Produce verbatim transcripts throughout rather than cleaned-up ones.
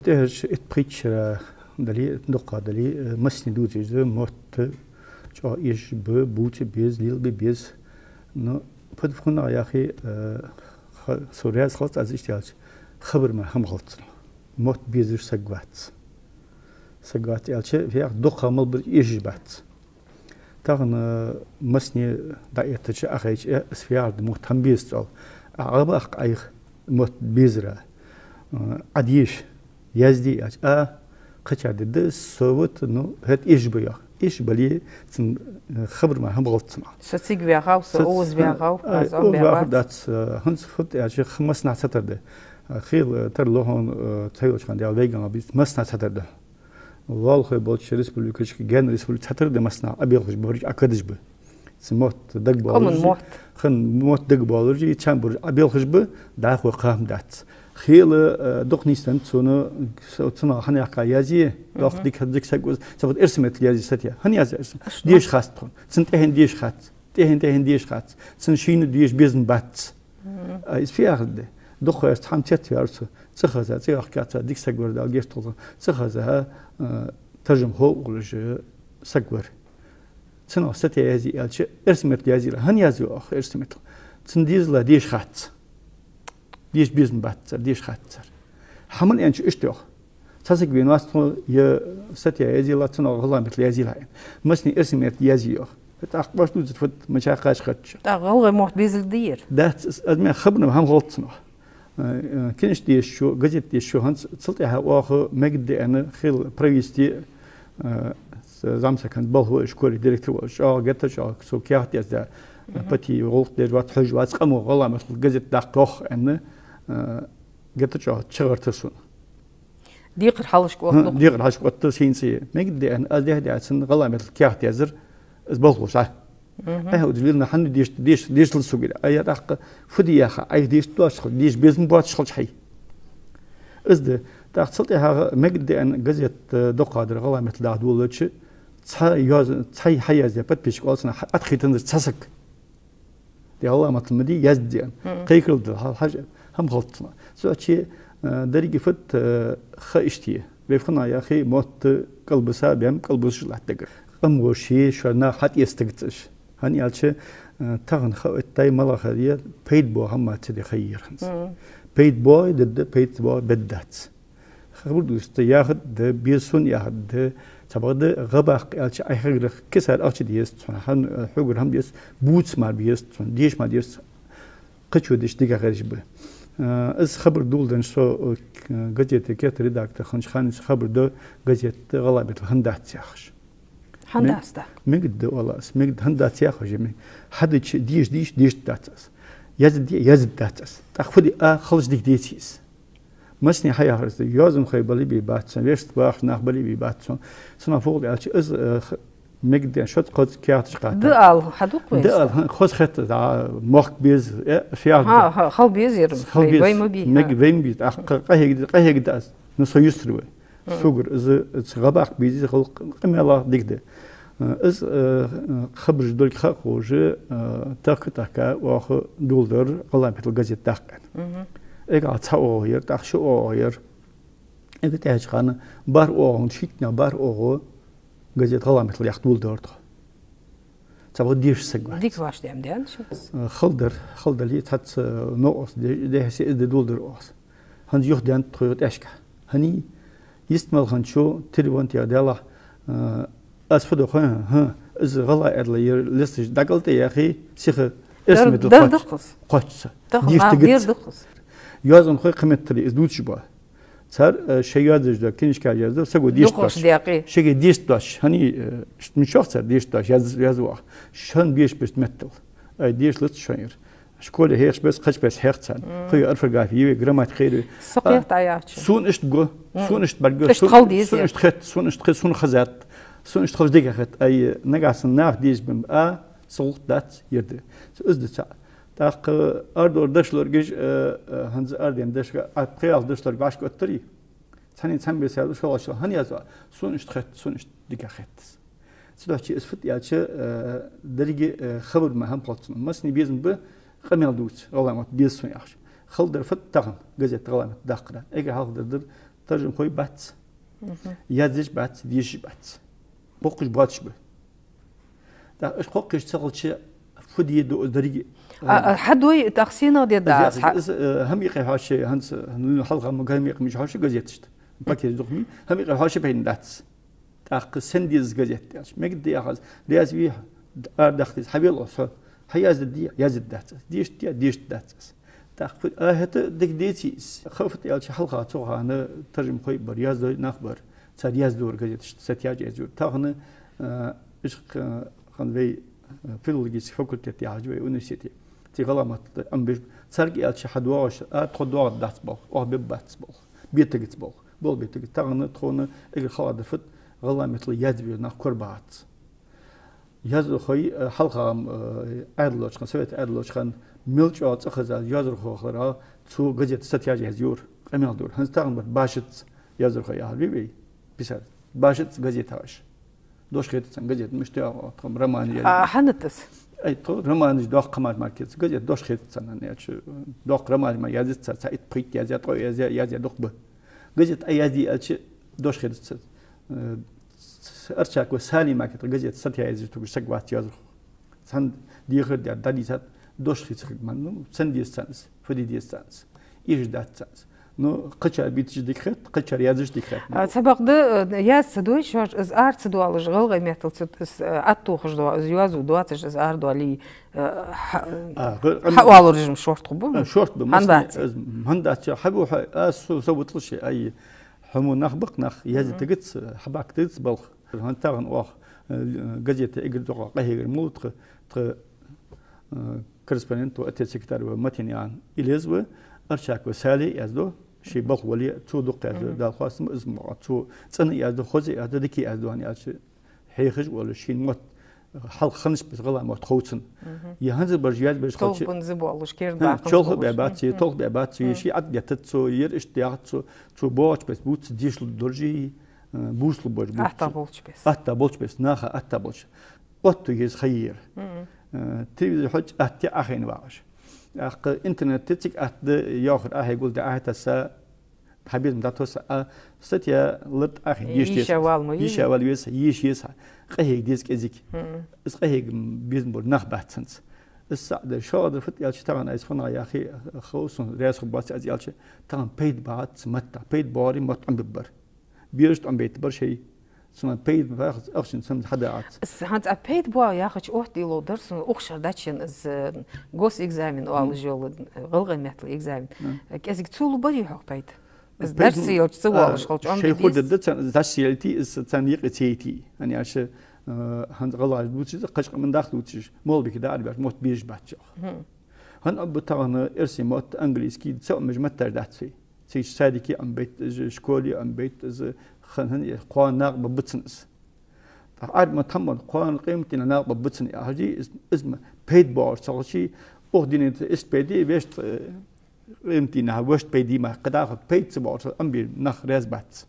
ТӀехьарча итт-пхийтта шера дале, дукха дале, э, массане дувцаш да, мотт чӀоагӀа эшаш ба, бувца беза, лелабе беза. Ну, фу-, фуннагӀа яхе, э, ха-, со раьза хилац аз иштта аьлча, хабар мара хӀама хилац цунах. Мотт безаш саг вац. Саг вац аьлча, фу яхар, дукха мел бараш эшаш бац. Тахан, э, массане дӀаэттача, Ӏохайча, э, из фу яхар да, мотт хӀана безац оал. Ӏа гӀа баккха Ӏайха мотт безара. Э, Ӏа деша, язде аьлча, а, кхычар де да, со вот, ну, хӀаьта эшаш ба йоах. Эшаш бале, цун, э, хабар мара хӀама хилац цунах. Со цига ваьгӀав, со укхаза ваьгӀав, ай, аз укхаза ваьгӀар дац, э, хӀанз фуд аьлча, ха-, массанахьа цхьатарра да. Э, хийла, э, тара лохун, э, цхьайолча хана Даьла вайга бийца массанахьа цхьатарра да. Лоалахой болча республикашка, гаьна республика цхьатарра да массанахьа, Ӏобелхаш ба, бараш Ӏокадаш ба. Цу мотт дагабоалаш, къаман мотт. Хин мотт дагабоалаш, и чам бараш Ӏобелхаш ба, дӀахо кхы хӀама дац. Хийла, э, дукха нийсденнад сона, со-, цунах хӀана яьккха язъе, йоах, дика, дика саг ва из, цхьа фуд эрсий меттала язъе статья. ХӀана язъяр из? Деша хац тхона. Цун тӀехьенна деша хац. ТӀехьенна, тӀехьенна деша хац. Цун шийна деша безам бац. А, из фу яхар да? Дукха ваьрца хӀама цецваьр со. ЦӀи хеза, цӀи йоаккхача, дика саг вар, Дала гешт долда. ЦӀи хеза, а, таржам хов волаш саг вар. Цунах статья язъе аьлча, эрсий меттала язъе ала. ХӀана язъю оаха эрсий меттала? Цун дезала деша хац. Деша безам бац цар, деша хац цар. Хьа мел аьннача иштта йоах. Цхьа саг венавац тхо, е статья язъе ала, цунах гӀалгӀай меттала язъе ала аьнна. Массане эрсий меттала язъе йоах. ТӀаккха баш дувцар фуд, мича кхача хетача. ТӀаккха гӀалгӀай мотт безилга дий ер? Дац, аз ма хабарна хӀама хилац цунах. Э, э, книжка дешачо, газета дешачо, хӀанз цул тӀехьа оаха мегаргда аьнна хила провести, э, с-, зӀамсаг хӀанз болхлой школе директор волаш, чӀоагӀа геттара чӀоагӀа, со каьхат яздаь, э, пати гӀулакх деш вац, хьожаш вац, къамо гӀалгӀай меттала газета даккха йоах аьнна, э, геттара чӀоагӀа чагӀар тир сона. Декхар хьалхашка оттаду. ХӀа, декхар хьалхашка оттаду, сийна ца е. Мегаргда аьнна, аз дехьа-дехьа цунна гӀалгӀай меттала каьхат яздаьр, из болхлоша. Мгм. Ай, хьо дилна хьанна дешт-, деш-, дешал согара. Ай, я тӀаккха фу де яха, Ӏайха дешаш доацаш хилча, деша безам боацаш хилча хьай. Из да. ТӀаккха цул тӀехьагӀа мегаргда аьнна газет, э, дукхагӀдар гӀалгӀай меттала даха долалуча, цхьа йоаз-, цхьа хьаяздаь подписчик оал цунах, хьа-, атхийтанзар цхьа саг. Де гӀалгӀай меттала ма дий, язде аьнна. Мгм. Кхайкарал да, хьал-, хьаж-, хӀама хилац цунах. Цу чу, э, деррига фуд, э, ха иштта я. Вай фуннагӀа яхе, мотт кӀалбиса, бем кӀалбисаш латт дагара. Къамгош е, шоай нах хьатӀаэца стагацаш. ХӀана аьлча, э, тахан ха оттадаь малагӀа хӀама я, пайда боагӀа хӀама ма ца де ха я ер хӀанз. Мгм. Пайда боагӀе дергда, пайда боагӀе бергдац. Хабар дувца яхар да, беза сона яхар да, цхьабакъда гӀа баккха аьлча, Ӏайха грах кисар ахча деза цунна, хӀан-, хьогара хӀама деза, бувца мара беза цунна, деша мара деза, кхычо деш дика хераш ба. Э, из хабар доладенна со, э, газета керттера редактор хиннача хана из хабар ду газета гӀалгӀай меттала хӀана дац яхаш. ХӀана дац тӀаккха? Мегаргда оал аз, мегаргда, хӀана дац яхаш, ме-, хьадича деша дийша, дешаргдац аз. Язде, яздаргдац аз. ТӀаккха фу де, а, халаш дика деций из. Массане хьаяхар из да, йоазонхой бале бе бац сона, вешта бахаш нах бале бе бац сона. Цунах фу оал аьлча, из, э, х-, мегаргда аьнна, шозза-кхозза каьхаташ кхоачаш. Да ала, хьадувц вай? Да ала, хӀа, хоза хетта, да, мохк беза, э, фу яхар да. ХӀа, хала беза ер. Хала беза. Вай ма бий, мег-, хӀа. Вай ма бий, тӀаккха къахьег-, къахьегда аз. Ну, со юстара вай. Согара из, из гӀа баккха беза, из хала къамаьл дика да. Э, из, э, хабараш долга ха а ховш, э, тахка-тахка оаха доладир гӀалгӀай меттала газета даккха аьнна. Мгм. Эггара цхьа оагӀув яр, тӀаккха ши оагӀув яр. Эггара тӀехьарча хана бархӀ оагӀув, шийттанех бархӀ оагӀув газета гӀалгӀай меттала яккха доладора тхо. Цхьабакъда дешаш саг вац. Дика вӀаштӀехьадаьннад шоана из. Э, хала дар, хала дале, цхьацца новкъостал де-, дехьа-сехьа из де доладир оаха. ХӀанз юхаденнад тхо юха тӀехьашка. ХӀана? Йистмел хинначо телефон тӀа далахь, э, аз фу ду хой, хӀа, из гӀалгӀай аьлар, ер лесташ дӀакӀалтӀе яхе, сиха эрсий меттала кхоач-, кхоач са. Деша дагацар. Йоазонхой кхыметтел из дувцаш ба. Цар, э, шоай йоазув да, книжкаш язду, саго дешаргдоацаш. Шийга дешаргдоацаш. ХӀана, э, ш-, мичахь цар дешаргдоацаш, яз-, язва. Шоана беш-беш меттала. Ай, деша лац шоана ер. Школе хьехаш бес, кхача бес хьех царна. Мм. Кхы орфографи я вай, грамматика я вай. Со кхетта яхача. Сона иштта го, сона иштта бӀарга, иштта хала деза, сона иштта хет, сона иштта хет, сона хазат, сона иштта халаш дика хет. Ай, нагахь санна нах деза бен, а, са гӀулакх дац, ер да. Со из да цаӀ. ТӀаккха арадора дошлоргаш, э, э, хӀанз арадаьнна дешаш, а, пхи-ялх дошлорг вӀашка оттарий? Цхьанне цхьан беса яздеш, шоллагӀчоа хӀана язду? Сона иштта хет, сона иштта дика хет из. Цудухьа из фуд аьлча, э, деррига, э, хабар мара хӀама хилац цунах. Массане безам ба къамаьл дувца, гӀалгӀай мотт беза сона яхаш. Хала дар фуд тахан газета гӀалгӀай меттала даккхар. Эггара хьалха дар дар Таржамхой бац. Яздеш бац, дешаш бац. Кхоккхуш боацаш ба. ТӀаккха уж кхоккхуш ца хилча, фу де деза из деррига? А, а, хьадой, тӀаккха сенах дергда аз? Из, э, хӀама юкъе хьоашалгӀа, хӀанз, ну, хьалха ма хӀама юкъе мича хьоашалгӀа газеташта. Пакет духми, хӀама юкъе хьоашалгӀа пайда дац. ТӀаккха сен деза газет аьлча, мегаргда яхаш, раьза вий хьо, арадаха деза, хьавел Ӏа со, хьаязде, язде дац аз, дешде, дешде дац аз. ТӀаккха а хӀаьта дика деций из? Ховш аьлча, хьалха цу хана таржамхой бар, яздой нах бар, цар яздора газеташта статьяш язйора. Тахан, э, ишкъ, э, хӀанз вай, э, филологический факультет яхаш вай университете. Цу гӀалгӀай меттала Ӏомабеш, царга аьлча хьадоагӀаш, а, тхо доагӀаргдац болх, оаха бергбац болх, бетаргдац болх. Болх бетаргдац. Тахан тхона эггара хала дар фуд, гӀалгӀай меттала язбеш нах корабац. Яздархой, э, хьалха, э, Ӏаьдал долча хана, совет Ӏаьдал долча хана мел чӀоагӀа цӀихеза яздархо хиларах, цо газета статьяш язйора, къамаьл дора. ХӀанз тахан бар башха яздархой яхар вий вай, писатель. Башха газеташ. Дош хетац царна газета, мишта я, тхо романаш язъе. А, хӀана тац? Ай, тхо романаш доккха хӀамаш мара кхетац, газета дош хетац царна, аьлча, доккха романаш мара язъяц цар, цхьа итт-пхийтта язъяь, ткъо язъяь, язъяь дукха ба. Газета а язде аьлча, дош хетац царна. Э, с-, с-, Арчаков Сали мара кхетар газета статья язъеш тугаш саг вац яздархо. Цхьан дехар даьр, дӀадийцад, дош хетац хӀама, ну, сен деза царна из, фу де деза царна из, эшаш дац царна из. Ну, кхычар бийцача дика хет, кхычар язъеш дика хет. А, цхьабакъда, э, яз ца дой шоаш, из ара ца доалаш, гӀалгӀай меттала ца, из, э, аттухаш доа, из йоазув доацаш, из ара доале, э, хьа-, а, гӀ-, хьаоалар режим шортта хургба? А, шортта ба, хӀана массане, дац? Из хӀана дац, хьаву хьо, а, со, со вуталаш, ай, хьо мо нах бакъ нах, язде тигац, хьабаккха тигац балха. ХӀанз тахан оаха, э, газета эггара дукха къахьегар мула тха, тха, э, корреспондент ва, отец секретарь ва Матенаькъан Илез ва, Арчаков Сали яздо, ший балха вале, цо дукха яздо, Дала хоастам ба, из мо, цо цӀена яздо, хоза яздо, дика яздо, хӀана аьлча хьехаш вола шийна мотт, хьалха хиннача беса гӀалгӀай мотт хов цунна. Е хӀанзарбараш язбеш хилча, толбан зе болаш, керда бакъонца чолха бе болаш. Бац, е толха бе бац, е ший Ӏад деттац цо, ер иштта яхац цо, цо боагӀача беса бувц, дешал доржи, э, бусал бож бувц. Атта болча беса. Атта болча беса, наха атта болча. Отту еза хайер. Э, телевизор хьоч атта Ӏахайна вагӀаш. ТӀаккха интернет тицик атта йохар ахье гулда ахьа тасса, хьа безам дӀатосса, а статья лард ахье деш деза. Йиша вал ма йиша. Йиша вал веза, йиш еза. Къахьега деза кӀезига. Из къахьега безам бора нах бац хӀанз. Из саӀда шогӀа да фуд аьлча, тахан айс фуннагӀа яхе, хов сона раьза хургбац аз аьлча, тахан пайда багӀац матта. Пайда боагӀаре мотт Ӏомабергбар. Берашта Ӏомабайтаргбар шоай. Цунах пайда бац, ахчанца хьадагӀац. С-, хӀанз а пайда боагӀа яхача оттаделларгдар сона укх шера дӀачуенна из, э, госэкзамен оалаш йола, э, гӀалгӀай меттала экзамен. КӀезига цул барий хьога пайда? Из пайда дарсе йолча ца воалаш хилча, шоай хургда царна, из дӀачуялийте, из царна юкъе ца яйте. ХӀана аьлча, э, хӀанз гӀалгӀаша дувцаш, кхыча къаман даха дувцаш, молбике дӀаарабаьлча мотт безаш бац йоах. ХӀана аьлча тахан эрсий мотт, английский, ца Ӏомабеш метташ дац вай. Цига садике Ӏомабайт из, школе Ӏомабайт из, хӀана, хӀана, кхоана накъабаргба цунна из. ТӀаккха Ӏарбий мотт хӀама ба, кхоана къематдийнахьа накъабаргба цунна яхаш, из, из ма пайда боагӀаш ца хилча, укх дунен тӀа иштта пайда, вешта, э, къематдийнахьа вешта пайда ма, кхы дӀахо пайда ца боагӀаш Ӏомабе нах раьза бац.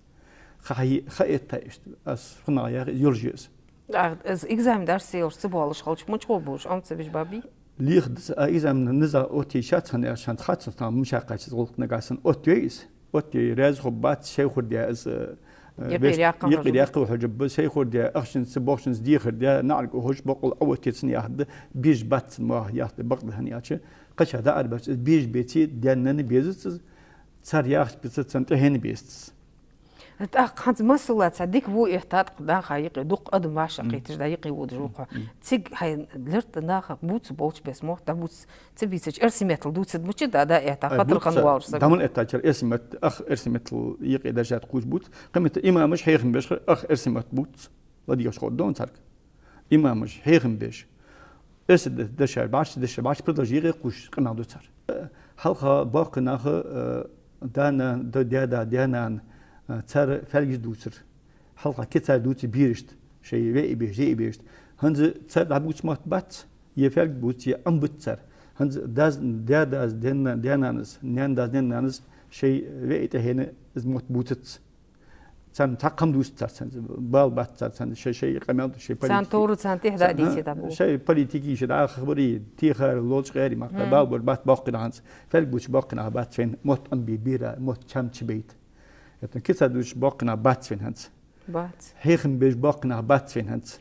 Ха, ха, ха этта иштта, аз фуннагӀа яхе, из йолаш я из. А, из экзамен дарсе йолаш ца боалаш хилча, мича гӀо болаш, Ӏомабеш бабий? Леха дац, а экзамен низагӀа оттае шац, хӀана аьлча шоана хац, цхьан мича кхаьча из гӀулакх нагахьа санна оттаве из. Оттаве раьза хургбац, шоай хургда из, э, юкъера вешта, яьккха юкъера хургба. Яьккха хургба, шоай хургда, ахчанца, бохчанца дехар да, наӀарга ухаш, бокъонца Ӏооттае цунна яхар да, безаш бац цунна мо яхар да, бакъда хӀана аьлча, кхычар дӀаарабаьлча, из безаш беце, даь-наьна безац из, цар яхача беса царна тӀехьенна безац из. ТӀаккха хӀанз масала цхьа дика во эттад-кх наха юкъе, дукха адам вӀашагӀкхийташ дӀа юкъе водаш ва-кх хьо. Цига хьай лерта наха бувца болча беса мотт дӀабувца ца бийцача, эрсий меттала дувцаргда мича да, да этта, хатар хинна воалаш саг. Дама эттачар эрсий мотт, ах, эрсий меттала юкъе даржад кхувш бувц. Кхыметтел имамаш хьехам беш хилар, ах, эрсий мотт бувц. ЛадийгӀача ховргда царга. Имамаш хьехам беш. Эрсий д-, дешаш, бӀарчча дешаш, бӀарчча продолжи юкъе кхувш къамаьл ду цар. Хьалха боккхий нах, э, да-на-, д-, даь-да, даь-нана, э, цар фаьлгаш дувцар. Хьалха кицай дувцар берашта, шоай ваь беш, зе бешта. ХӀанз цар дӀабувца мотт бац, е фаьлг бувц, е Ӏомабац цар. ХӀанз дас, даь-дас, даь-на-, даь-нанас, наьна-дас, наьна-нанас шоай ваь тӀехьенна из мотт бувцац. Царна цхьаккха хӀама дувц цар, царна бала бац цар, царна шоай, шоай къамаьл да, шоай политика. Царна товр, царна тӀехьа дӀа а дийце, дӀа бу. Шоай политика, шоай дӀа хабари, техар, лолчкъаьри, мара бала бар бац боккхий нахаца. Фаьлг бувцаш боккхий нах бац вайна, мотт Ӏомабе бера, мотт чам чубайта. Яхаш, кицар дувцаш боккхий нах бац вайна хӀанз. Бац. Хьехам беш боккхий нах бац вайна хӀанз.